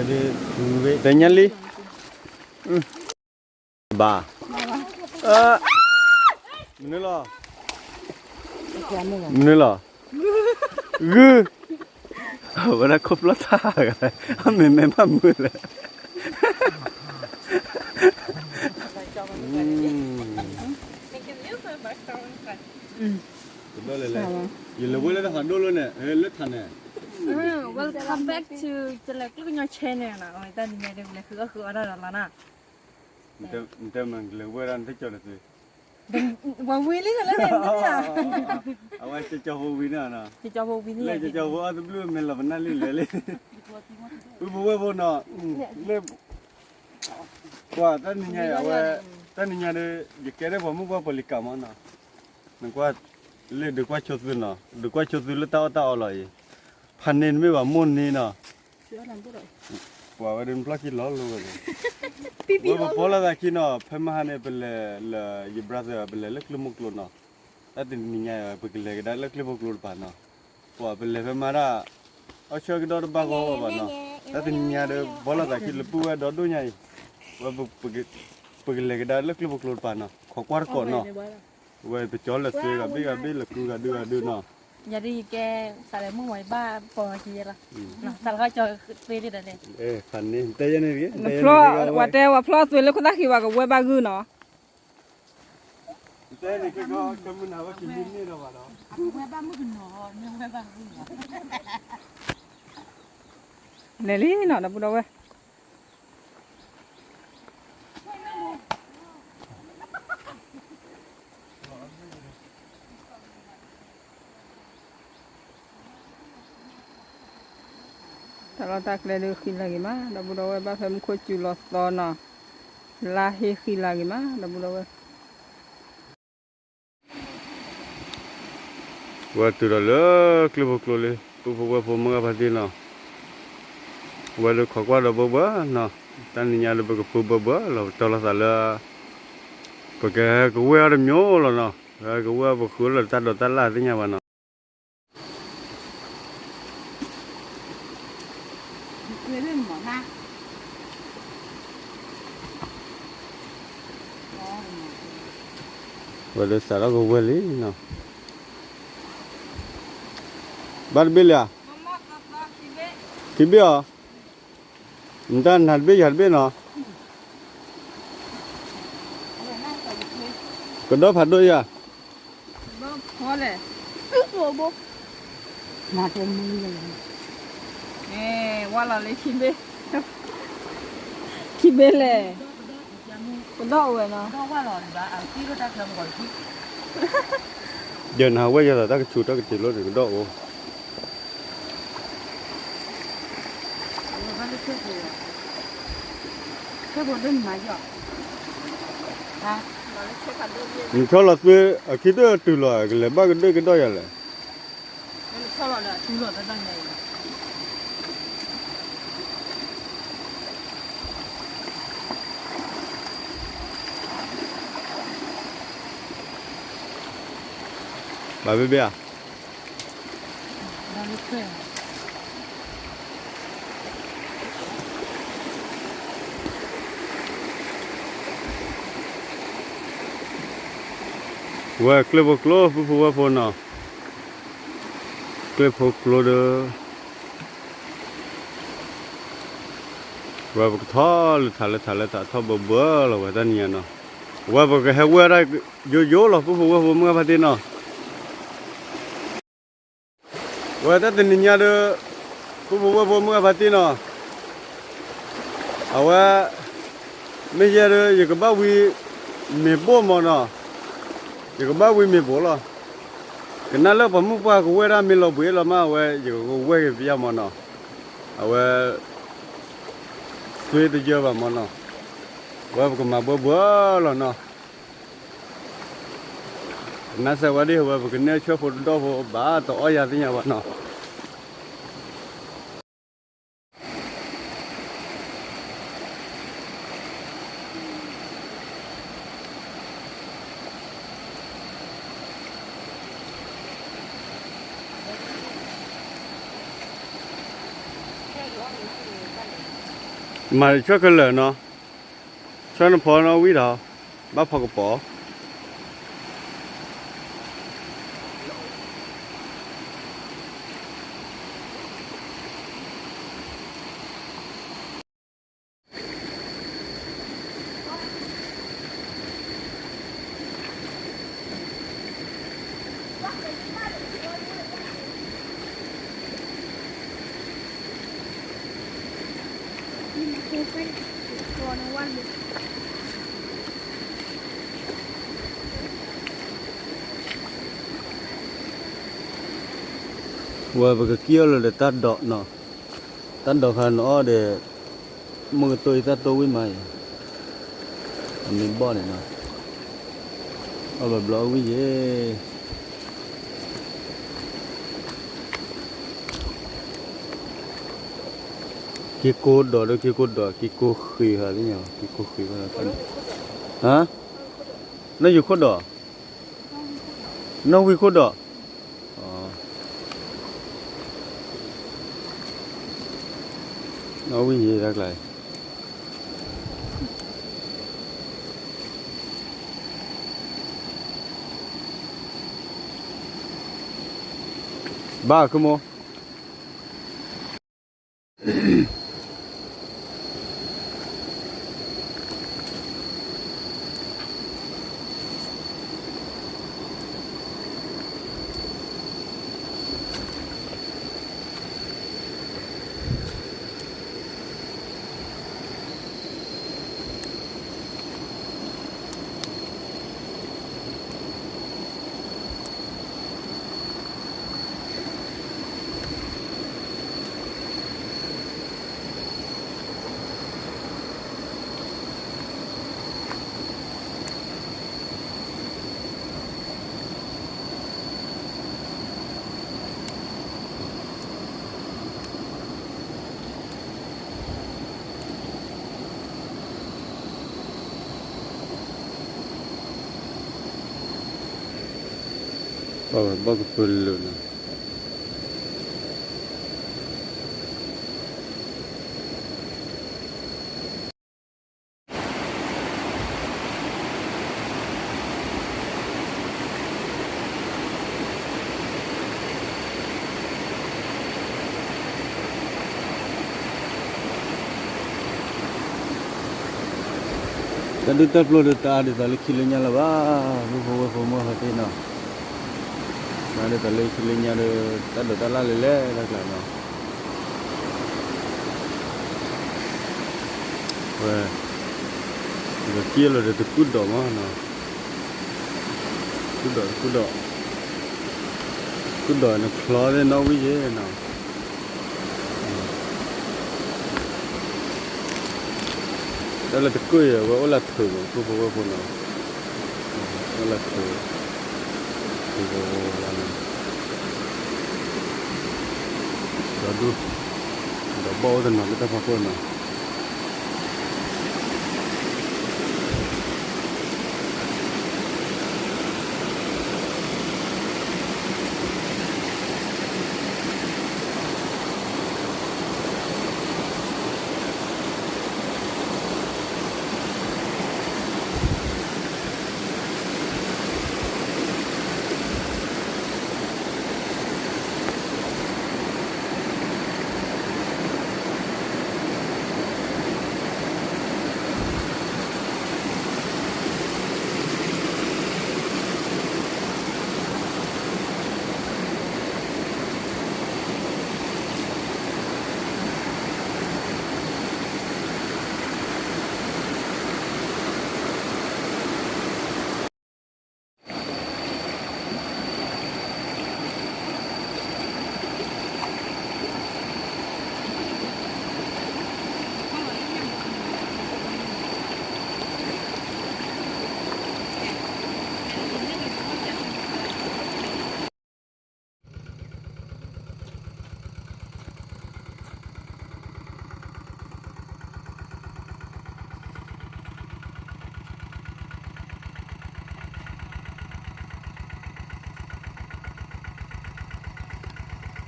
တဲညါလံ, ဘၣ်, မနုၤလီၤ, မနုၤလီၤ, ဂုၢ်, ဝဲဒၣ်ခိၣ်ဖျီၣ်ထါ, အမ့ၢ်မဲာ်ဘၣ်မုာ်လဲၣ်. ယလဲၤဝဲလၢတၢ်ဟးဒိၣ်လၢန့ၣ်, လၢထးန့ၣ်, Welcome back to ကလဲၤကျိကညီ channel နီၤ, တၢ်နံၤညါဒ်လဲၤဃုအီၣ်ဃုအီတၢ်ဒီးလီၤနီၤ, နတဲမ့ၢ်လဲၤဝဲဒၣ်နတကၠီၤတသွံၣ်, ဝံၤလံန့ၣ်လၢန့ၣ်, အဝဲကၠီၤဖိဝံၤန့ၣ်, ကၠီၤဖိဝံၤန့ၣ်, လၢကၠီၤဖိအီၣ်တဘျုးမဲာ်လီၤပနၢ်လံလဲၣ်လံ, ပုၢ်ဖိဝဲၢ်ဖိနီၤ, လၢ ပှၤတၢ်နံၤညါအံၤ အဝဲ, တၢ်နံၤညါဒီး ယကဲဒၣ်ပှၤမုၣ်ပှၢ်ပှၤလံၤကးမးနီၤ, နကွၢ်, လၢဒုးကွၢ်ဆိသုနီၤ, ဒုးကွၢ်ဆိသုလၢတၢ်အီၣ်တၢ်အီလီၤအံၤ, ဖးန့ၢ်နမ့ၢ်ဘၣ်မိၢ်န့ၢ်နီၤ, ပှၤဝဲဒၣ်နဖျီၣ်ခံလီၤလိၤဝဲန့ၣ်, ဝဲပဖီလီၤသးခံနီၤ, ဖဲမဟါန့ၣ် ပလဲၤလၢယ brother ပလဲၤလၢကျိဖိကျိနီၤ, တၢ်တနံၤညါအံၤ ပကလဲၤကဒါလၢကျိဖိကျိတပၤနီၤ, ပှၤပလဲၤဖဲမဟါဒၣ် အီၣ်ဆၢကဒီးတဘၣ်ဂီၢ်ဘၣ်နီၤ, တၢ်တနံၤညါဒီး ဖီလီၤသးခံလၢပုၢ်ဝဲၢ်ဒီဒိၣ်ညါအံၤ, ဝဲ, ပကလဲၤကဒါလၢကျိဖိကျိတပၤနီၤ, ခိးကွၢ်တကိးနီၤ, ဝဲပကၠီလၢာ်သ့ဂၤဘ့ၣ်ဂၤဘ့ၣ်လၢာ်ကုဂၤဒုဂၤဒုနီၤ, ယၤဒ်ယကဲ, စးလဲၤမုၣ်မီၤယဘၣ်ပိာ်က့ၤယဲလီၤ, စးလီၤကၠီၤသ့ဒ်ဒီးန့ၣ်, ဖးန့ၢ်တဲယဲန့ၣ်တဂ့ၤ, ဝဲတဲဝဲဖျီၣ်သွံၣ်လၢခိၣ်သၣ်ဃံဝဲကဝဲဘၣ်ဂုၢ်နီၤ လဲၤလံနီၤ ဒီပုၢ်ဒီဝဲၢ်, တၢ်လီၢ်တၢ်ကျဲဒုးဃံလၤဂ့ၤမး ဒီပုၢ်ဒီဝဲၢ်, ဘၣ်ဖဲမူခိၣ်စူၤလီၤသီနီၤ, လါဟ့ဃံလၤဂ့ၤမး ဒီပုၢ်ဒီဝဲၢ်. ဝဲတုၤဒီးလၢကျိဖိကျိလံ ပုၢ်ဖိဝဲၢ်ဖိမုၢ်ဂၢ်ဖါတံၢ်နီၤ, ဝဲဒုးခိးကွၢ်ဒီးဘၢဘၢနီၤ, တၢ်နံၤညါဒီးပကပူၤဘၢဘၢလီၤ ပတီၢ်လိာ်သးလၢ ပကကဝဲၢ်အီၤတမံၤလီၤနီၤ, ကဝဲၢ်ပဃုလီၤတၢ်ဒိးတၢ်လၢ်သ့ၣ်ညါဘၣ်နီၤ. ဝဲဒုးစးထီၣ်ကဝဲၢ်လံနီၤ, ဘၣ်တဘ့ၣ်လံဧါ, ခံဘ့ၣ်အီၤ, နတၢ်နၤတဘ့ၣ်ယၤတဘ့ၣ်နီၤ, ကဒီဖးဒိၣ်ယၤ ဝါလီၤလၢခံဘ့ၣ်, ခံဘ့ၣ်လဲၣ်, ကဒီအိၣ်ဝဲနီၤ, ယနၢ်ဟူဝဲယသးတၢ်ကဆူးတၢ်ကတ့ၤလိၣ်န့ၣ် ကဒီအိၣ် နဆီလီၤသွံၣ်အခံတတုၤလီၤ ကလဲၤဘၣ်ကဒွဲၣ်ကဒီယၤလဲၣ်. ဘၣ်ဘ့ၣ်ဘ့ၣ်ဧါ ဝဲကျိဖိကျိ ပုၢ်ဖိဝဲၢ်ဖိနီၤ, ကျိဖိကျိဒီး ဝဲပကထီၣ်လၢထးလၢထးလၢထးထီၣ်ဘၢဘၢလီၤဝဲတၢ်နံၤညါနီၤ, ဝဲပကဟဲဝဲဒၣ်ယိယိလီၤ ပုၢ်ဖိဝဲၢ်ဖိမုၢ်ဂၢ်ဖါတံၢ်နီၤ. ဝဲတၢ်တနံၤညါဒီး ပုၢ်ဖိဝဲၢ်ဖိမုၢ်ဂၢ်ဖါတံၢ်နီၤ, အဝဲ မ့ၢ်ယဲဒီး ယကဘၣ်ဝံၤမ့ၤဘိၣ်မးနီၤ, ယကဘၣ်ဝံၤမ့ၤဘိၣ်လီၤ. ကနၣ်လၢပှၤမုၣ်ပှၢ်ကဝဲၢ်ဒၣ်မ့ၤလီၤဘှံးလီၤမး အဝဲယကဝဲၢ်က့ၤပယၢ်မးနီၤ, အဝဲ သွေးတယၢဘၣ်မးနီၤ, ဝဲပကမၤဘၢဘၢလီၤနီၤ. ကနၣ်စၢၤဝဲဒၣ် အဝဲပကန့ၢ်ဆၢဖိတဒီၣ်ဖိ ဘၣ်တအီၣ်ယၤသ့ၣ်ညါဘၣ်နီၤ. မၤတဆီခဲလၢာ်နီၤ, ဆီနဖီနီၤဝံၤဒီး, ဘၣ်ဖီကပီၤ ဝဲပကကံၣ်အီၤလၢဒီးတၢ်ဒိးနီၤ, တၢ်ဒိးခါနအီၣ်ဒီး, မုၢ်ကတိၢ်အံၤတၢ်တိၢ်ဝံၣ်မးအံၤ, အမ့ၢ်ဘီၣ်န့ၣ်နီၤ, အီၣ်ဘၣ်ဘျီအဝံၣ်ယဲၢ် က့ၤကိးဒိးဒီးက့ၤကိးဒိး က့ၤကိးဃ့ၤဃာ်သ့ၣ်ညါ က့ၤကိးဃ့ၤဃာ်, ဟါ, နီၢ်ယိၤခိၣ်ဒိး, နီၢ်ဝံၢ်ခိၣ်ဒိး, နီၢ်ဝံၢ်ယဲၢ်တၢ်ကျါ ဘၣ်ကမိၣ် ဘၣ်ကပၢလၢာ်နီၤ တၢ်ဒုၣ်တၢ်ပျိၢ်ဒီး တအါဒ်သိးလၢခံလၢညါလၢၤဘၣ် မုၢ်ဖိဝဲၢ်ဖိမုၢ်ဟီသ့ၣ်နီၤ တအါဒ်သိးလၢခံလၢညါဒီး တၢ်ဒိးတၢ်လၢ်လၢ်လဲၣ်တၢ်ကျါနီၤ ဝဲ ဒီးကံၣ်လီၤဒီးတကူၣ်ဒိးမးနီၤ ကူၣ်ဒိး ကူၣ်ဒိး ကူၣ်ဒိးနချီသ့ၣ်နီၣ်ဝံၣ်ယဲၢ်နီၤ တၢ်လၢတကူၣ်အံၤ အဝဲအိၣ်လၢထုးမး မုၢ်ဖိဝဲၢ်ဖိနီၤ အိၣ်လၢထုး ထုးဝဲဝဲဝဲလီၤန့ၣ် ဒီးဒူၣ် ဒီးဘီၣ်အိၣ်တနီၤလၢတၢ်ဖီခိၣ်နီၤ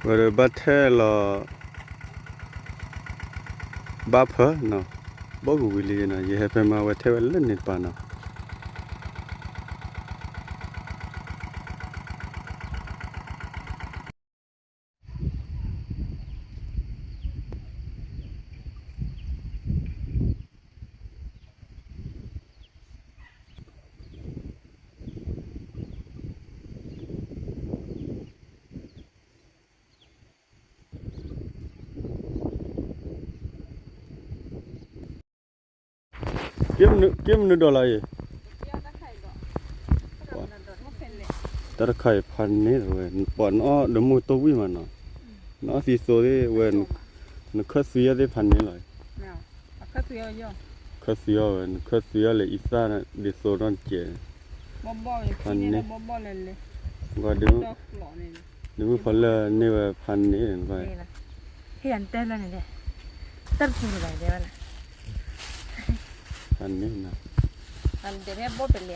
ဝဲဒၣ်ဘၣ်ထဲလီၤ ဘၣ်ဖၢနီၤ, ဘီကဝံၤလံနီၤ, ယဟဲဖဲမးဝဲထဲဝဲလၢန့ၣ်တပၤနီၤ. က့မနုၤဒီးလီၤအံၤ, တၢ်တခါအံၤဖးန့ၢ်လီၤဝဲ, ပှၤနအီၣ်ဒီးမုၢ်တိၢ်ဝံၣ်မးနီၤ, နအီၣ်သံသိသ့ၣ်ဝဲ, နခၢၣ်သွံအီၤသ့ၣ်ဖးန့ၢ်လီၤ, ခၢၣ်သွံအီၤဝဲ, နခၢၣ်သွံအီၤလၢအံသၣ်န့ၣ် ဒ်သိးနီၢ်တကဲး, ဖးန့ၢ်, ဒ်မုၢ်ဖီလၢၢ်န့ၢ်ဝဲဖးန့ၢ်န့ၣ်, ဖးန့ၢ်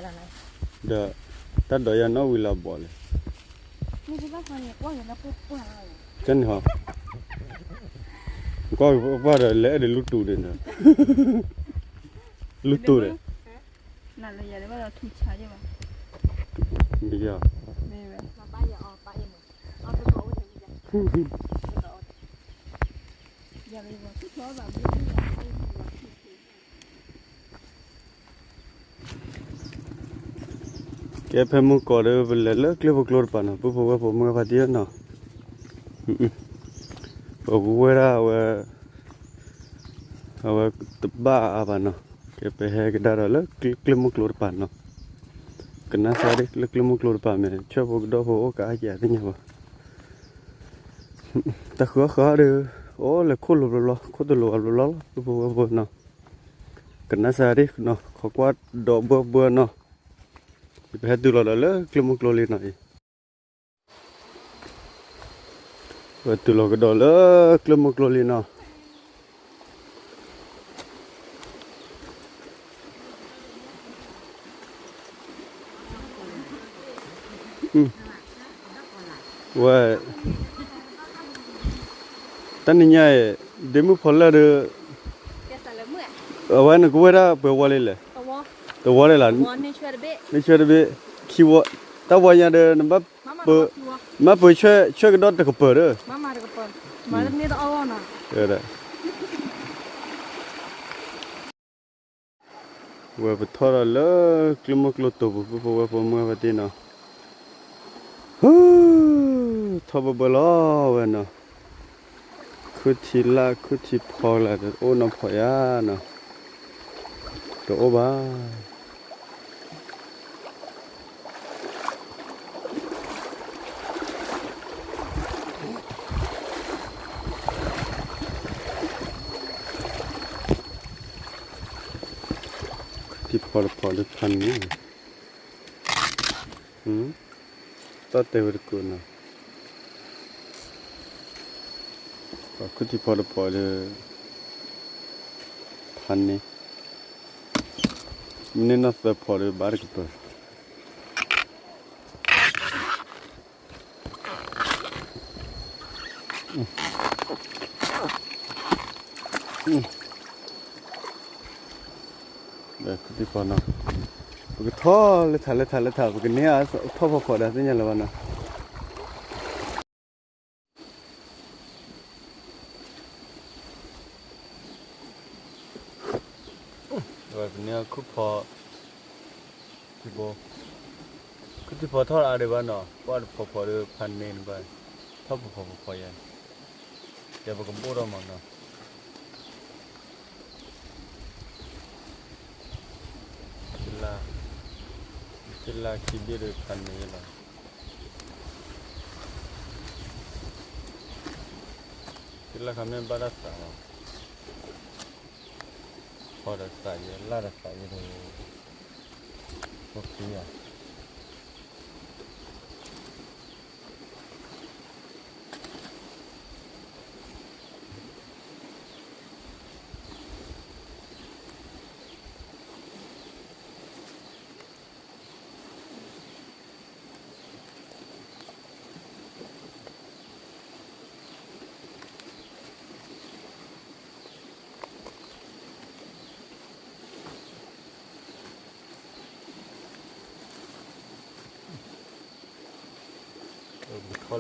နီၤ, ဒီးတၢ်ဒိးယၤနီၣ်ဝံၤလၢအဘီၣ်လဲၣ်, ကန့ၣ်ဟီ, ကွၢ်ပှၢ်ဒီးလဲၤအဲၣ်ဒိးလူတူၢ်န့ၣ်ဒီး, လူတူၢ်ဒီး, ကဲဖဲမုၢ်ကီၢ်ဒီး ပလဲၤလၢကျိဖိကျိတပၤနီၤ, ပုၢ်ဖိဝဲၢ်ဖိမုၢ်ဂၤဖါတံၢ်နီၤ, ပကဝဲဒၣ်ဝဲ အဝဲတဘၣ်အါဘၣ်နီၤ, ကဲပဟဲကဒါဒီးလၢကျိမုၢ်ကျိတပၤနီၤ, ကနၣ်စၢ်ဒ်လၢကျိမုၢ်ကျိတပၤမ့ၢ် ဆၢဖိကဒီဖိအိၣ်ကါအါကဲအသ့ၣ်ညါဘၣ်, တၢ်ဃုအီၣ်ဃုအီဒီး, အိၣ်လဲၤခိၣ်လိၤဘျီဘျီ, ခိၣ်တလိၤဘျီဘျီလီၤ ပုၢ်ဖိဝဲၢ်ဖိနီၤ, ကနၣ်စၢ်ဒ်နီၤ, ခိးကွၢ်ဒီးဘှၢဘှၢနီၤ, ယပဟဲတုၤလီၤဒီးလၢကျိမုၢ်ကျိလံနီၤအံၤ ဝဲတုၤလီၤကဒီးလၢကျိမိၢ်ကျိလံနီၤ. ဝဲ တၢ်နံၤညါအံၤ ဒ့မုၣ်ဖီလာ်ဒီး အဝဲနကဝဲၢ်ဒၣ်ပှဲၤဝီလံလဲၣ်, တဝီလံလီၤ, န့ၢ်ဆွဲတဘ့ၣ်, ခံဝီ, တၢ်ဝီညါဒီး နဘၣ်ပ, မ့ၢ်ပှဲၤဆွဲကဒီးတကပၤဒီး, ဝဲပထီၣ်ဒီးလၢကျိမိၢ်ကျိတိာ်ပူၤ ပုၢ်ဖိဝဲၢ်ဖိမုၢ်ဂၤဖါတံၢ်နီၤ, ဟူ, ထီၣ်ဘၢဘၢလီၤဝဲနီၤ, ခုထံလၢ်ခုထံဖီလၢ်တအိၣ်နီၢ်ဖီယါနီၤ, တအိၣ်ဘၣ်. ခုထံဖီတဖီဒီးဖးန့ၢ်, တၢ်တဲဝဲတကိးနီၤ, ပှၤခုထံဖီတဖီဒီး ဖးန့ၢ်, မ့ၢ်န့ၢ်နီၢ်သၢဖီဒီးဘၣ်တကပၤ. ဒီးခုထံဖီနီၤ, ပကထီၣ်လၢထးလၢထးလၢထး ပကန့ၢ်အထီၣ်ဖီဖီဒီးသ့ၣ်ညါလၢၤဘၣ်နီၤ. ပန့ၢ်ခုထံဖီ, ခုထံဖီထီၣ်အါဒံးဘၣ်နီၤ, ပှၢ်တဖီဖီဒီးဖးန့ၢ်ဘၣ်, ထီၣ်ဖီဖီဖီယါ, ယပကဘိၣ်ထီၣ်မးနီၤ. ထံလၢ်ခံဘ့ၣ်ဒီးဖးန့ၢ်လီၤ. ထံလၢ်ခါမ့ၢ်ဘၣ်တၢ်သးလီၤ, ဖီဒီးသးယဲ လၢ်ဒီးသးယဲဒီး, အိၣ်ခံယၤ.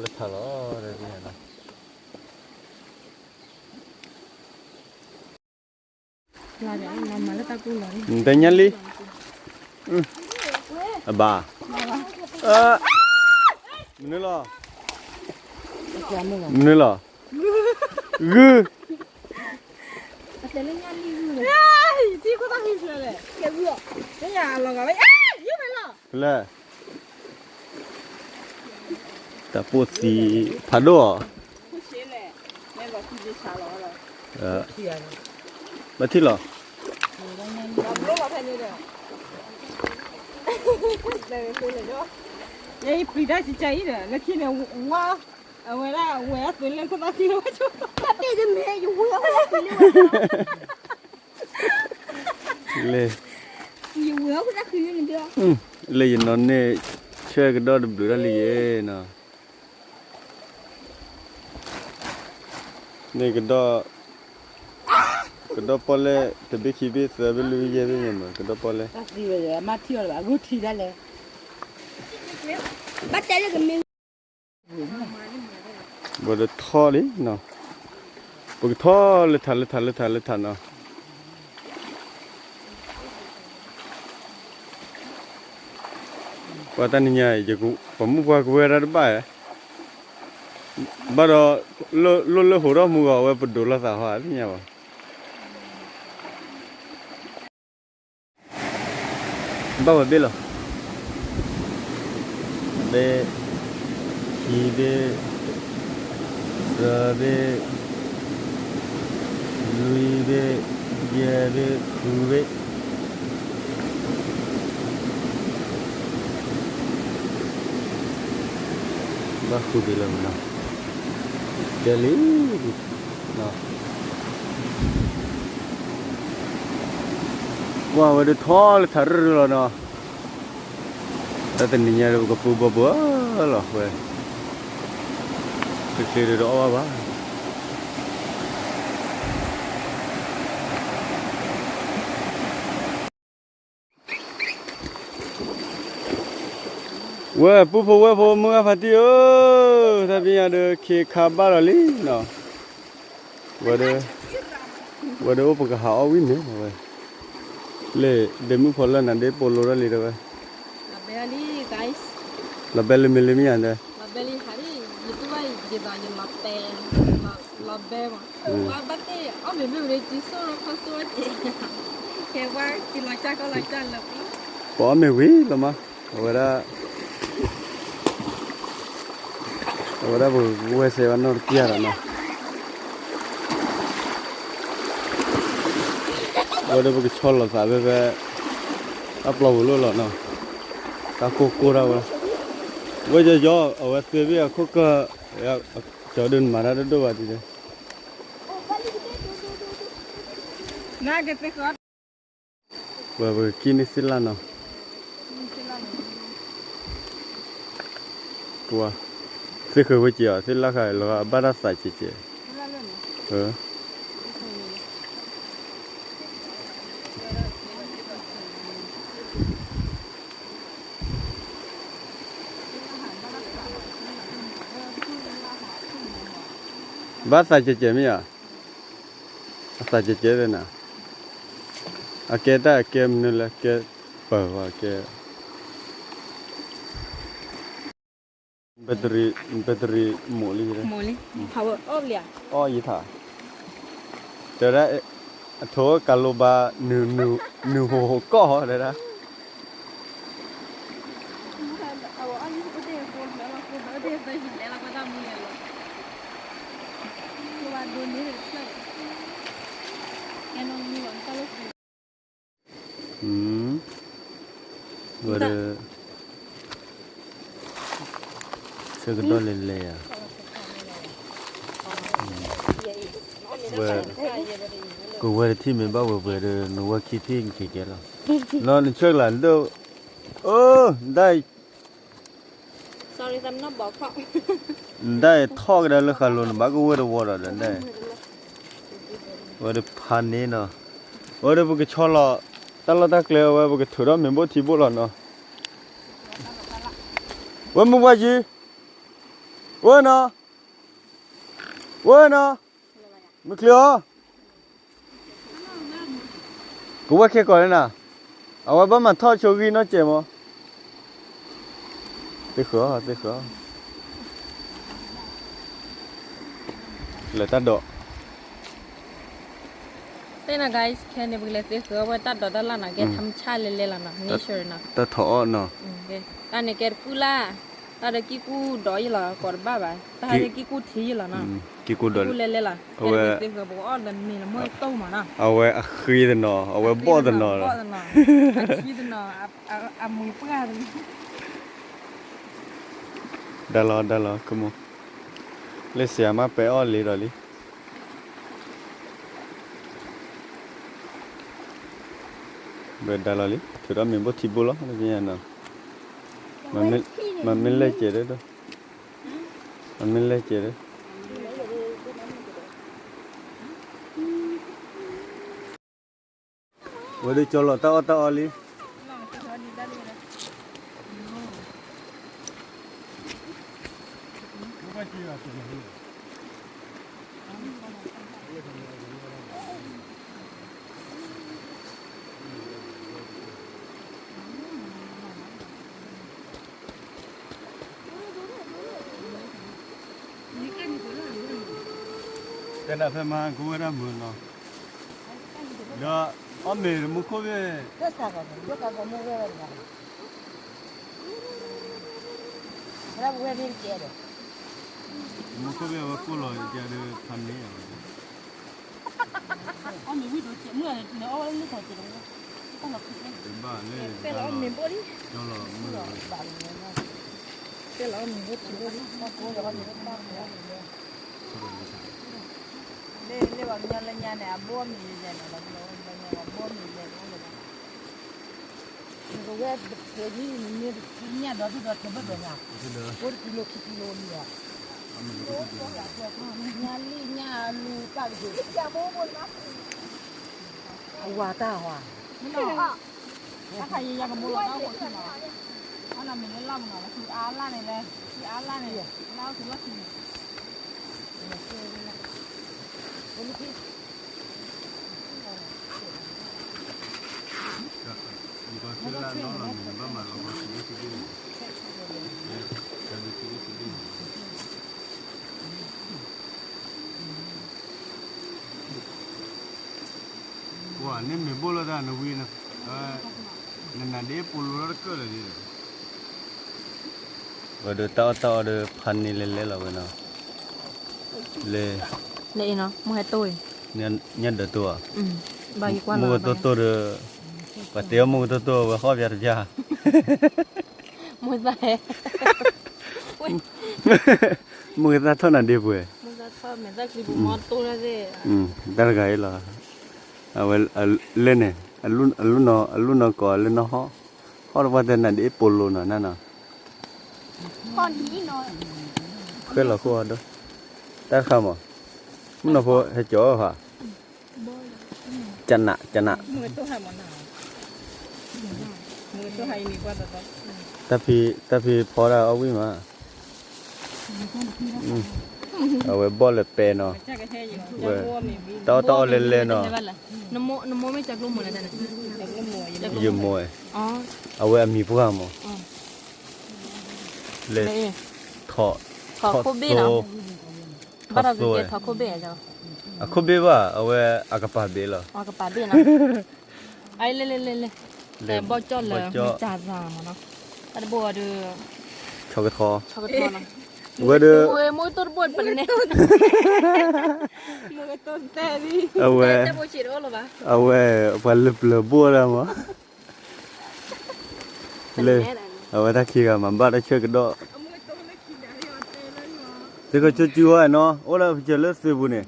လၢထးလီၤ, တဲညါလံ, အဘၣ်, မနုၤလီၤ, မနုၤလီၤ, ဂုၢ်, လၢ တၢ်ပိၢ်သံဖးဒိၣ်အီၤ, ဘၣ်ထံၣ်လီၤ, ယပျံၤတၢ်စံးကါအံၤဒီး လၢခံန့ၣ် ဝါ, အဝဲဒၣ်ဝဲအသုးလၢခိၣ်သၣ်ခံလၢဝဲဆိ, လၢ လၢယနီၢ်န့ၣ် ဆၢကဒီးတဘျုးတၢ်လံယဲနီၤ, န့ၣ်ကဒီး, ကဒီးပီၣ်လဲၣ် တဘ့ၣ်ခံဘ့ၣ်သၢဘ့ၣ်လွံၢ်ဘ့ၣ်ယဲၢ်ဘ့ၣ်ညါမး ကဒီးပီၣ်လဲၣ်, ဘၣ်တဲလၢကမ့ၢ် ဘၣ်ဒီးထီၣ်လံနီၤ, ပကထီၣ်လၢထးလၢထးလၢထးလၢထးနီၤ, ပှၤတၢ်နံၤညါ ပှၤမုၣ်ပှၢ်ကဝဲဒၣ်တဘၣ်, ဘၣ်ဒီး လိၣ်လၢဟိးထီၣ်မူဂီၤဝဲပဒိးလိာ်သးဟီသ့ၣ်ညါဘၣ် ဘၣ်ဝဲဘ့ၣ်လီၤ, ဘ့ၣ်, ခံဘ့ၣ်, သၢဘ့ၣ်, လွံၢ်ဘ့ၣ်, ယဲၢ်ဘ့ၣ်, ဃုဘ့ၣ်, ဘၣ်ဃုဘ့ၣ်လီၤနီၤ, ကဲလံ ပှၤဝဲဒၣ်ထီၣ်လၢထးရၢၢ်လီၤနီၤ, တၢ်တနံၤညါဒီးပကပူၤဘီဘီလီၤဝဲ, တချ့ဒီးတအီၣ်ဘၣ်ဘၣ် ဝဲၢ်ပူဖိဝဲၢ်ဖိမုၢ်ဂၢ်ဖါတံၢ်ဧၢ, တၢ်ပညိၣ်ဒီးခ့ခါဘၣ်လီၤလံနီၤ, ဝဲဒၣ်, ဝဲဒၣ်အိၣ်ပကဟးအီၣ်ဝံၤန့ၣ်ဝဲ, လၢဒ့မုၣ်ဖိလၢနၤဒ့ပိာ်လိတၢ်လံတဲဝဲ, လီၤဘဲလၢမ့ၢ်လၢမ့ၢ်ယၤတဲ, လီၤဘဲလံဟးလံ, ယတူၢ်ဘၣ်ယဒ်သိးယလီၤတဲ, လီၤဘဲမး, ဘၣ်တဲအီၣ်မ့ၤမ့ၢ်ဝဲဒၣ်ကံစိၣ်လီၤခီစိၣ်က့ၤ, ကဲဝါကံလီၤကၢ်ကီလီၤကၢ်လၢပလီၢ်, ပအီၣ်မ့ၤဝံၤလီၤမး, အဝဲဒၣ် အဝဲဒၣ်ပကဝဲၢ်စဲးဘၣ်နီၢ်တကံၢ်ဒီးနီၤ, အဝဲဒၣ်ပကဆီလီၤသးဖဲဖဲ, တၢ်ပျီပူၤလိၣ်လီၤနီၤ, တၢ်ကိၢ်ကိၢ်ဒၣ်ဝဲ, ဝဲယီၤယီၤ အဝဲသ့ဘ့ၣ်အခိၣ်ကၢၢ်, ကၠီဒုးနမၤတၢ်တဒိၣ်ဘၣ်ဒ်လဲၣ် ပှၤပကကံၣ်န့ၢ်သ့ၣ်လၣ်နီၤ, ပှၤ, သ့ၣ်ဃၢၤဝဲက့ၤအီၤ သ့ၣ်လၣ်ဃာ်လီၤအဘၣ်တၢ်သးကဲးကဲး, ဘၣ်သးကဲးကဲးမ့ၢ်ဧါ, အသးကဲးကဲးသ့ၣ်နၤ, အကဲတၢ်အကဲမနုၤလဲၣ် ကဲပၢၤဝဲကဲ battery, battery မိၣ်လံ, အီၣ်ယထါ, တဲဒၣ်, အထိကၤလိဘါ, နုာ်ဟိဟိကီၢ်တဲဒၣ်, ဝဲဒၣ်, ဆၢကတီၢ်လဲၤလဲၤဧါ, ဝဲ, ကဝဲၢ်တထံၣ်မ့ၢ်ဘၣ်ဝဲပှဲၤဒီး နဝဲၢ်ခံထံၣ်နက့ၤကဲလီၤ, နီၢ်နဆၢကလၤဒိၣ်, အိ, ဒၣ် နဒၣ်အံၤထီၣ်ကဒါလၢဃာ်လိၤ နဘၣ်ကဝဲၢ်တဝီဒီး နဒၣ်အံၤ, ဝဲဒၣ်ဖးန့ၢ်နီၤ, ဝဲဒၣ်ပကဆီလီၤ, တၢ်လီၢ်တၢ်ကျဲဝဲ ပကထုးထီၣ်မ့ၤဘိၣ်ထံဘိၣ်လီၤနီၤ, ဝဲမုၢ်ပှၢ်ယံၤ, ဝဲနီၤ, ဝဲနီၤ, မုၢ်ချ့အီၤ, ကဝဲၢ်ခဲကီးန့ၣ်နၤ, အဝဲဘၣ်မၤထီၣ်ဆိဂံၢ်နီၢ်ကဲးမး, သ့ဃၢၤအီၤ သ့ဃၢၤအီၤ, လဲၤတၢ်ဒိး သ့ၣ်နီၤ guys ခဲန့ၣ် ပကလဲၤသ့ဃၢၤဝဲတၢ်ဒိးတၢ်လၢ်နီၤ, ကဲ ธรรมชาติ လဲၤလဲၤလီၤနီၤ, nature နီၤ, တၢ်ထီၣ်အီၣ်နီၤ, တၢ်န့ၣ်ကဲတကူၣ်လၢ်, တၢ်ဒီးကံၢ်ကူၣ်ဒိးယလီၤ ကိးတဘၣ်ဘၣ်, တၢ်ဟဲကဲကံၢ်ကူၣ်ထံယလီၤနီၤ, ကံၢ်ကူၣ်ဒိးလဲၤလဲၤလီၤ, ခဲန့ၣ်သ့ဃၢၤပကအီၣ်ဒီးန့ၣ်လီၤ မ့ၢ်တၢ်မးနီၤ, အဝဲအဃ့သနီၤ အဝဲဘီၣ်သနီၤလီၤ, အခံသနီၤ, အမုာ်ပှၢ်သနီၤ ဒါလီၤ ဒါလီၤ come on, လၢစှၤမးပဲအီၣ်လံဒီးလံ, ဘၣ်ဒါလီၤလံ ထုးထီၣ်မ့ၤဘိၣ်ထံဘိၣ်လီၤ, မ့မ့ၢ်လဲၣ်ကဲးဒီး, မ့မ့ၢ်လဲၣ်ကဲးဒီး ဝဲဒၣ်ကၠီလီၤတၢ်အီၣ်တၢ်အီလံ, တဲနၤဖဲမါကဝဲဒၣ်မုာ်နီၤ, ဒီးအီၣ်မ့ၤတမူခိၣ်ဘ့ၣ်, တမူခိၣ်ဘ့ၣ်အဝဲကိၢ်လီၤယကဲဒီးဖးန့ၢ်အီၤ, တဘၣ်လၢ, လၢပှၤကညီလၢညါန့ၣ် အဘိအီၣ်မ့ၤလဲၤလဲၤလီၤ, နကဝဲတဖျဲးဒ်နမ့ၢ်ညၣ်ဒီဒူၣ်ဒီထၢဘၣ်ဒီးနၤ, အိၣ်တကံလိခံကံလိလံဧါ, ညၣ်လံၣ်ညၣ်လူၤပၢ်ကဒိး, အဝၤတၢ်ဝၤ, တၢ်ခါယံာ်ယၤကဘိလီၤတၢ်အိၣ်ခိးထံနီၤ, အနီၢ်မ့ၢ်လၢလၢ်မနီၤ လၢခုအါလၢ်န့ၣ်လဲၣ်, ခုအါလၢ်န့ၣ်, လၢ်အိၣ်ခုလၢ်ခံန့ၣ် ပှၤန့ၣ်မ့ၢ်ဘိၣ်လီၤတၢ်နဝံၤ, နနၤဒ့ပိာ်လိၤလီၤတကၢၢ်လၢာ်ဒ်ဒီး, ဝဲဒီးတၢ်အီၣ်တၢ်အီဒီးဖးန့ၢ်လဲၤလဲၤလီၤဝဲနီၤ, လၢ, လၢအံၤနီၤ မ့ၢ်ဟဲတိၢ်အံၤ, ညၣ်ဒၢးတိၢ်ဧါ, မ့ၢ်ကတိၢ်တိၢ်ဒီး, ပှၤတဲအီၣ်မ့ၢ်ကတိၢ်တိၢ်ဝဲဟီၣ်ပၠးတပၠး မ့ၢ်သၣ်ဟဲ, မ့ၢ်သၣ်ထီၣ်နၤဒ့ပှဲၤ, တၢ်တဂၤအံၤလီၤ, အဝဲ, လၢန့ၣ်, အလူၢ်နီၢ်ကီၢ်လၢနီၢ်ဟီၣ်, ဟီၣ်တပှၢ်တဲနၤဒ့ပိာ်လိၤနီၤနနီၤ, ဃဲလီၤခိၣ်အီၤဒီး, တၢ်တခါမး, မုၢ်နီၢ်ဖိဟဲကၠီၤအီၤဖး, ကနး, ကနး, တၢ်ဖံးဖီဒၣ်အီၣ်ဝံၣ်မး, အဝဲဘီၣ်လၢပဲနီၤ, ဝဲ, တၢ်အီၣ်တၢ်အီလဲၤလဲၤနီၤ, နမိၢ်မ့ၢ်ကၢ်ကျိမိၢ်လဲၣ်, ယမိၢ်, အဝဲအမံၤပှၢ်မး, လဲၤ, ထီၣ်ခိၣ်ဘ့ၣ်နီၤ, ဘၣ်ဒီးကကဲထီၣ်ခိၣ်ဘ့ၣ်, အခိၣ်ဘ့ၣ်ဘၣ် အဝဲအကပၤဘ့ၣ်လီၤ, အကပၤဘ့ၣ်နီၤ, လဲၤလဲၤလဲၤလဲၤ, ဘီၣ်ကၠီၣ်လၢမုၢ်ကၠၤစၤမးနီၤ, တၢ်တဘိဒီး, ဆီကထီ, ဝဲဒီး, မ့ၢ်တိၢ်တဘိပန့ၣ်, အဝဲ, အဝဲ, ပှၤလၢပျၢၤဘိၣ်ဒၣ်မး လၢ, အဝဲတၢ်ခံဂၤမၤဘၣ်တၢ်ဆၢကဒီး, သုကဆိကၠူဝဲနီၤ အိၣ်လၢပစၢၤလၢသုးပူၤန့ၣ်,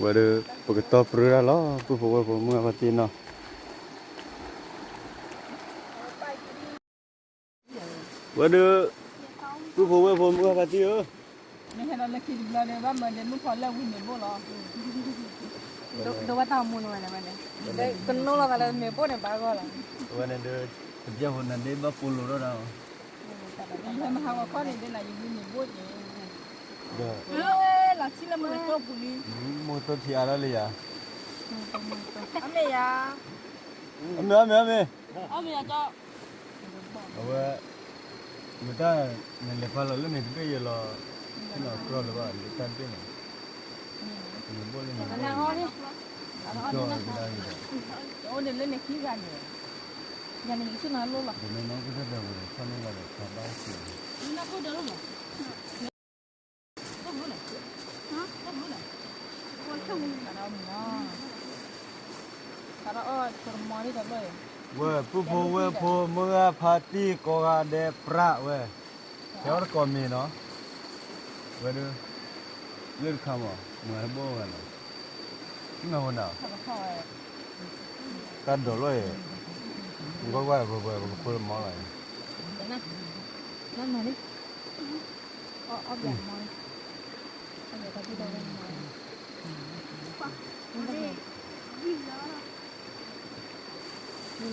ဝဲဒီး, ပကတီၢ်ပြၢတၢ်လီၤ ပုၢ်ဖိဝဲၢ်ဖိမုၢ်အဖါတံၢ်နီၤ ဝဲဒီး, ပုၢ်ဖိဝဲၢ်ဖိမုၢ်ဂၤဖါတံၢ်ဧၢ, မ့ၢ်ဟဲဒီးလၢခံတဘျီဒီး ဘၣ်မၤဒီးမုၣ်ဖီလၢဝံၤန့ၣ်ဘိၣ်လီၤ, ဒိးဘၣ်တၢ်မူလီၤဝဲန့ၣ်ဝဲန့ၣ်, ကနိလီၤသးလၢမ့ၤဘိၣ်န့ၣ်ဘၣ်ဂီၢ်လီၤ. ဝဲန့ၣ်ဒီး တပျဲၢ်ဖိနၤဒ့ဘၣ်ပိာ်လိၤထီၣ်ဒၣ်လီၤ. ယဟဲမဟါဂီၤခီန့ၣ် ဒ်နၤယမံမ့ၤဘိၣ်န့ၣ်, ဒီး လီၤဆံလၢမုၢ်ကတိၢ်ပူၤလံ, မုၢ်ကတိၢ်ထံအါထီၣ်လံယၤ, အမ့ၢ်ယၤ, အမ့ၢ် အမ့ၢ် အမ့ၢ်, အမ့ၢ်ယၤကီ အဝဲ မတၤ နလဲၤဖးလီၤလၢန့ၣ်တဘ့ၣ်ယလီၤ, ဖဲန့ၣ်အကြၢးလၢၤဘၣ် လၢတၢ်တဘ့ၣ်န့ၣ်, နဘိၣ်လၢန့ၣ်, ကၠီကဒါက့ၤဒီး, အိၣ်ဒံးလၢန့ၣ်ခံဂၤန့ၣ်, ယၤန့ၣ်ယဆ့ၣ်နီၤလိၣ်လီၤ, ဒီးမ့ၢ်နီၢ်ကစၢ်ဒၣ်ဝဲဒီး ဆီန့ၢ်ဂၤဒီး ဖးဘၣ်စ့ၢ်, ဝဲၢ်ပုၢ်ဖိဝဲၢ်ဖိ မုၢ်ဂၢ်ဖါတံၢ်ကိးဂၤဒဲးပြးဝဲ, ဟဲအီၣ်တကိးမ့ၤနီၤ, ဝဲဒၣ်, လၢတခါမး မၤဟဲဘိၣ်ဂၤလီၤ, မ့ၢ်ဝဲနၤ, တၢ်ဒိးလီၤအံၤ, ကွၢ်ကွၢ် ပကဖိလၢမီလီၤအံၤ ဝံၣ်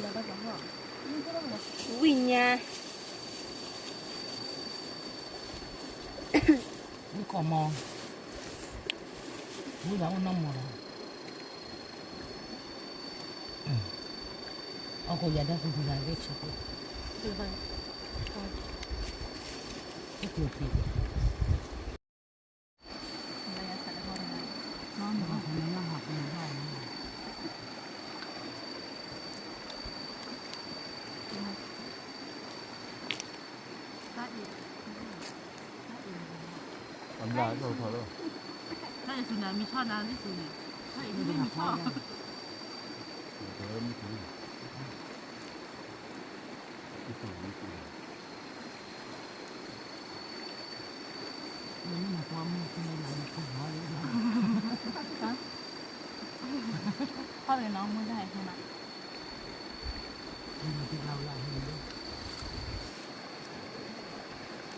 ညါ, ဝံၣ်ကီၢ်မီ, ဝံၣ်လၢအိၣ်နီၢ်မီလီၤ, အီၣ်ကိးယၤဒၣ်ဃုဃုဂၤဂ့ၢ်ဆၢကိၣ်, တကျိၤဖံး အဘျါကၠီထီၣ်လီၤ, တၢ်အံၤဆူန့ၣ် မံၤဆီနၤလံဆူန့ၣ်, တၢ်အံၤ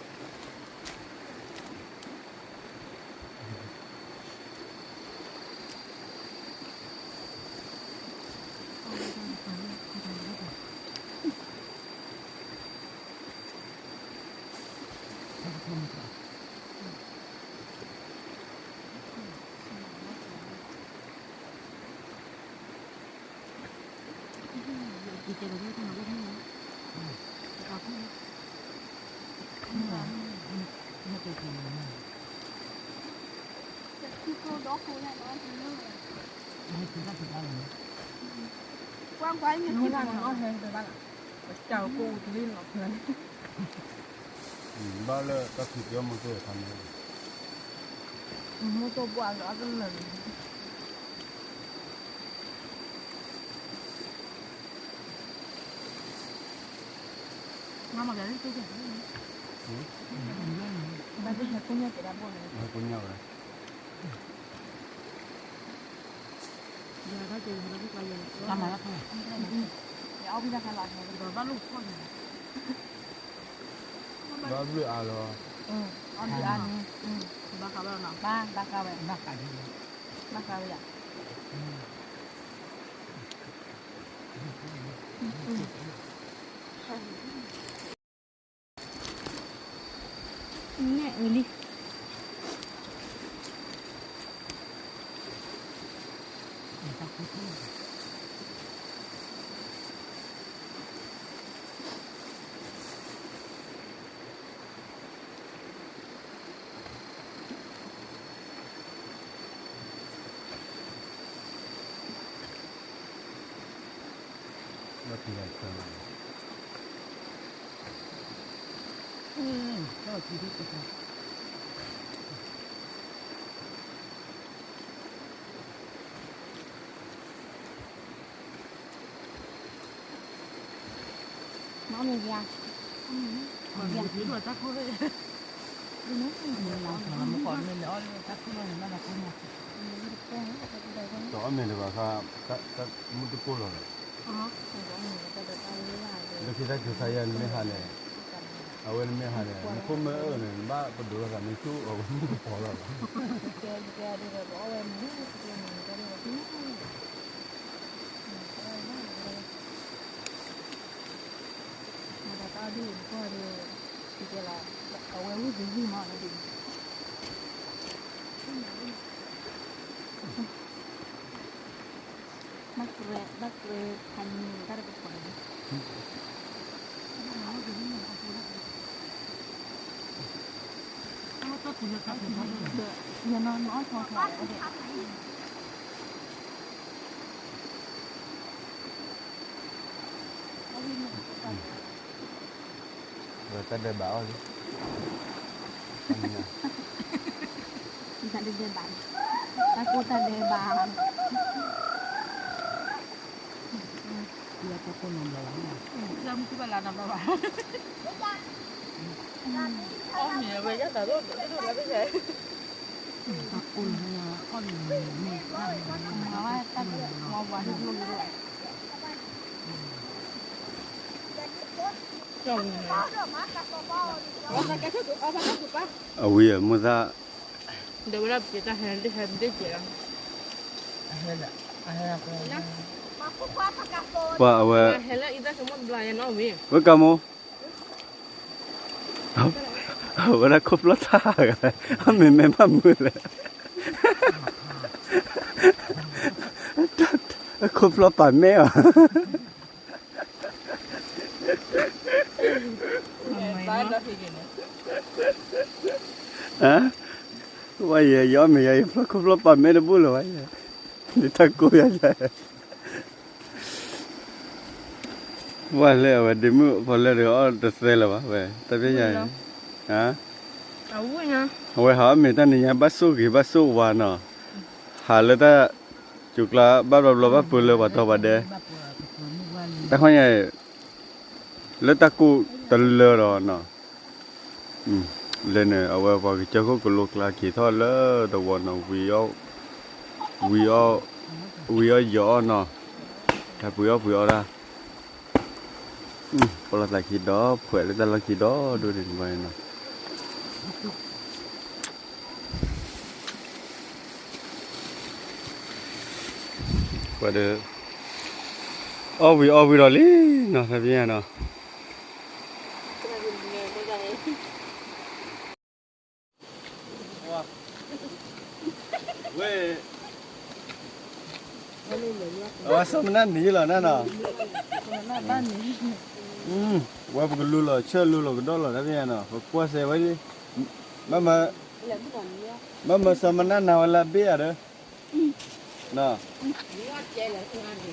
မံၤဆီ, မံၤဆီ, မံၤဆီ, ခီၣ်လီၤနီၤ မူဒါဟဲခဲမး, ဘၣ်လၢတၢ်ခံးကၠီမုၢ်သိၣ်အခါန့ၣ်, မုၢ်သိၣ်ဘၣ်လၢအကလၢာ်န့ၣ် မ့ၢ်ဘၣ်သ့ၣ်ညါကိညၢ်က့ၤတၢ်ဘိၣ်န့ၣ်, ကိညၢ်ဝဲ, တၢ်မၤလၢခါ, ယအီၣ်ဘၣ်တၢ်ခါလီၤ, ဘၣ်လိၣ်ဖီၣ်န့ၣ်, ဘၣ်ဘျုးအါလီၤ, အီၣ်ဘျုးအါန့ၣ်, ဘၣ်ဃးဝဲ, ဘၣ်ဃးဝဲ, ဘၣ်ဃးဝဲယၤ နဲၣ်အုးလံ. မ့ၢ်မ့ၢ်ယၤ, မ့ၢ်မ့ၢ်တၢ်ခိၣ်, မ့ၢ်လၢမ့ၢ်လဲၤအီၣ်လၢတၢ်ခိၣ်လီၤန့ၣ် ဘၣ်ဒီးခိၣ်မး, တအီၣ်မ့ၤတဘၣ်ဃး, မုၢ်တကိၢ်လီၤဒီး, လၢခံတၢ်ကၢၤခါယၤန့ၣ်မ့ၢ်ဟါလဲၣ်, အဝဲနမ့ၢ်ဟးန့ၣ် နခိၣ်မ့ၢ်အၢၣ်န့ၣ် နဘၣ်ပဒိးလိာ်သးမ့ၢ်ဆူၣ်အဝဲမုၣ်ကပီၤလီၤလီၤ. ဘၣ်ကြဲ ဘၣ်ကြဲ ဖးညံ တၢ်တကပၤန့ၣ် ယနီၢ်နီၢ်ထီထီ ဝဲတၢ်ဒဲးဘးအီၤလံ. တၢ်ဒဲးဘး, တၢ်ကိၢ်တၢ်ဒဲးဘး, လၢတၢ်ကိၢ်နီတဘျီဘၣ်, လၢမုၢ်ကဘၣ်လါနီတဘျီဘၣ်, အီၣ်မ့ၤဝဲယတၢ်ဒိၣ်ဒိၣ်လၢတၢ် တၢ်ကိၢ်လၢအီၣ်မ့ၤန့ၣ် အဝံၤအမိၢ်သၣ်, ပှၤအဝဲ, ဝဲကမိၢ်, ဝဲဒၣ်ခိၣ်ဖျီၣ်ထါ, အမ့ၢ်မဲာ်ဘၣ်မုာ်လဲၣ်, ခိၣ်ဖျီၣ်ပာ်မဲအီၤ ဝဲယဲ ယအီၣ်မ့ၤယဲ ယဖျီၣ်ခိၣ်ဖျီၣ်ပာ်မဲတဘူၣ်လၢၤဘၣ်ယဲ, ဒ်တၢ်ကိၢ်ယဲ, ဝဲလၢအဝဲဒ့မုၣ်ဖီလၢာ်ဒီးအီၣ်တသဲလၢၤဘၣ် ဝဲတၢ်ဖဲယၤ, အဝဲဟးအီၣ်မ့ၤတၢ်နံၤညါဘၣ်ဆိၣ်ဂ့ၤဘၣ်ဆိၣ်ဝါနီၤ, ဟးလၢတၢ် စူၤကျါဘၣ်ဘျီဘျီဘၣ်ပၢၤလၢပှၤတီၤပှၤဒဲး, တၢ်ခီညါအံၤ, လၢတၢ်ကိၢ်တလၢဒီးနီၤ, လၢန့ၣ် အဝဲပှၤကစၢၢ်ခိၣ်ကလိကျါက့ၤထီၣ်လၢတဝီနီၤ, ဝံၤအီၣ်, ဝံၤအီၣ်ယီၤအီၣ်နီၤ, တၢ်ပှ့ၤအီၣ်ပှ့ၤအီၣ်တၢ်, ပလီၢ်သးခံဒီး ဖှဲးလၢတၢ်လီၢ်ခံဒီဒိၣ်န့ၣ်ဘၣ်နီၤ ပှၤဒီး အီၣ်ဝံၤအီၣ်ဝံၤဒီးလံနီၤ တၢ်ပညါနီၤ ဝဲ အဝဲစီၤမနၢ်နံၤလီၤနၢ်နီၤ ဝဲပကလူလီၤဆၢလူလီၤကဒီးလီၤ တၢ်ပညါနီၤ ပကွၢ်စဲဝဲဒ် ဘၣ်မၤစီၤမနၢ်နၤဝဲလၢအဘ့ၣ်ဧါဒီး နီ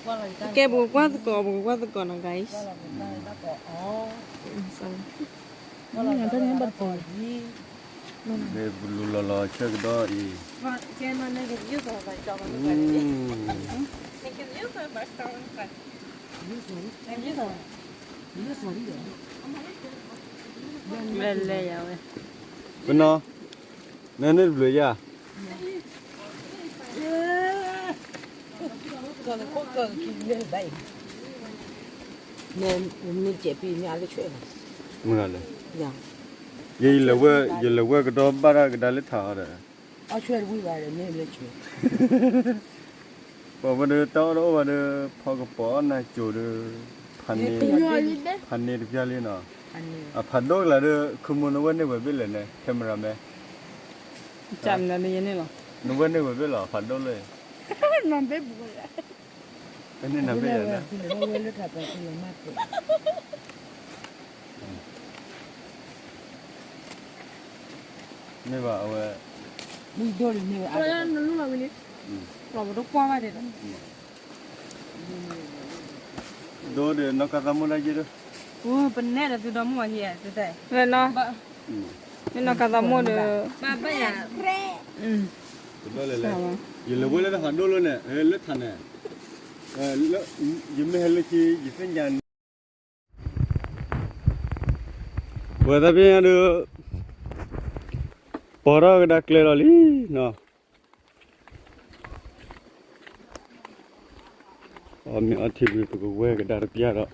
ၤ ကဲ ပကကွၢ်သကိး ပကကွၢ်သကိးနီၤ guys မ့ၢ်ပကလူလီၤလီၤဆၢကဒီးအံၤ လဲၤလဲၤယၤဝဲ ပနီၤ နန့ၣ်တဘျုးယၤ မုၢ်ဂၤလဲၣ် ယလဲၤဝဲ ယလဲၤဝဲကဒီးဘၣ်တၢ်ကဒါလၢထးအီၤဒီး ပှၤဝဲဒီးတၢ်အီၣ်တအိၣ်ဘၣ်ဒီး ဖီကပီၤအီၣ်နၤကိၤဒီး ဖးန့ၣ်တပျၢ်လံနီၤ အဖးဒိၣ်ကလာ်ဒီး ခူမူနဝဲၢ်န့ၢ်ဝဲဘ့ၣ်လဲၣ်န့ၣ် camera man နဝဲၢ်န့ၢ်ဝဲဘ့ၣ်လီၤ ဖးဒိၣ်လၢ နဘ့ၣ်ဘူး နဘ့ၣ် မ့ၢ်ဘၣ်အဝဲ နလူလီၤဝံၤလံ လီၤပတကွၢ်ဘၣ်တဲ ဒိဒီးနီၢ်ကါသးမိၢ်ဒၣ်ယဲၢ်ဒီး ပနဲၣ်ဒီးသုဒီမိၢ်ဝဲဟံၣ်တဲ နီၢ် မ့ၢ်နီၢ်ကါသးမိၢ်ဒီး ဘၣ်ဘၣ်ယၤ ကဒိၣ်လဲၣ်လဲၣ် ယလဲၤဝဲလၢတၢ်ဖးဒိၣ်လၢန့ၣ် လၢထးန့ၣ် ယမ့ၢ်ဟဲလၢခံ ယသ့ၣ်ညါန့ၣ် ပှၤသးပ့ၤညါဒီး ပီၤထီၣ်ကဒါကျဲလီၤလံနီၤ. အီၣ်မ့ၤအီထံဝံၤ ပကဝဲကဒါတပျၢ်ဒီး,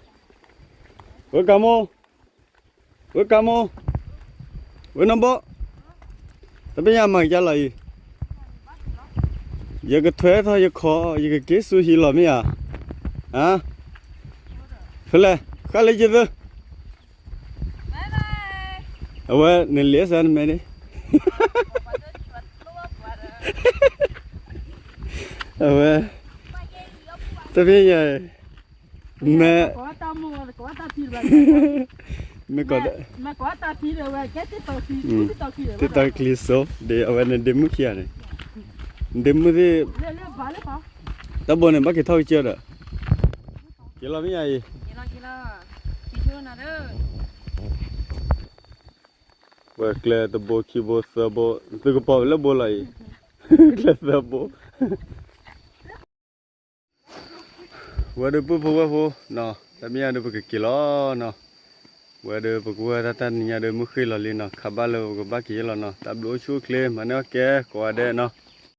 ဝဲကမိၢ်, ဝဲကမိၢ်, ဝဲနီၢ်ဘီ, တပ့ၢ်ညါမၤကယၤလီၤအံၤ, ယကထွဲထီၣ်ယခီၣ် ယကက့ၤဆူဟံၣ်လီၤမ့ၢ်ဧါ, ဖဲလဲၣ်, ဃၣ်လၢယသၢ အဝဲနလ့စၢနမဲာ်န့ၣ်, အဝဲ, တပ့ၢ်ညါ, မ့ၢ်, မ့ၢ်ကီး, တၢ်ကျံၤစိ, ဒီးအဝဲနဒ့မုၣ်ခံဂၤန့ၣ်, နဒ့မုၣ်သ့ၣ်, တၢ်ဘိန့ၣ် ဘၣ်က့ၤထီၣ်ကစၢၢ်ဒီး, က့ၤလီၤမ့ၢ်ညါအံၤ ဝဲကျဲတဘိခံဘိသၢဘိ, သုကပီၤဝဲလၢဘိလီၤအံၤ, ကျဲသၢဘိ, ဝဲဒၣ်ပုၢ်ဖိဝဲၢ်ဖိနီၤ, တမ့ၢ်ညါဒီးပကက့ၤလီၤနီၤ, ဝဲဒၣ်ပကဝဲၢ်တၢ်တနံၤညါဒီးမုၢ်ဃ့ၢ်လီၤလံနီၤ, ခးဘၣ်လၢပကဘၣ်က့ၤလီၤနီၤ, တၢ်ဘျုးအိၣ်ဆူၣ်အိၣ်ချ့ မၤန့ၢ်အီၣ်ကဲကိးဂၤဒဲးနီၤ,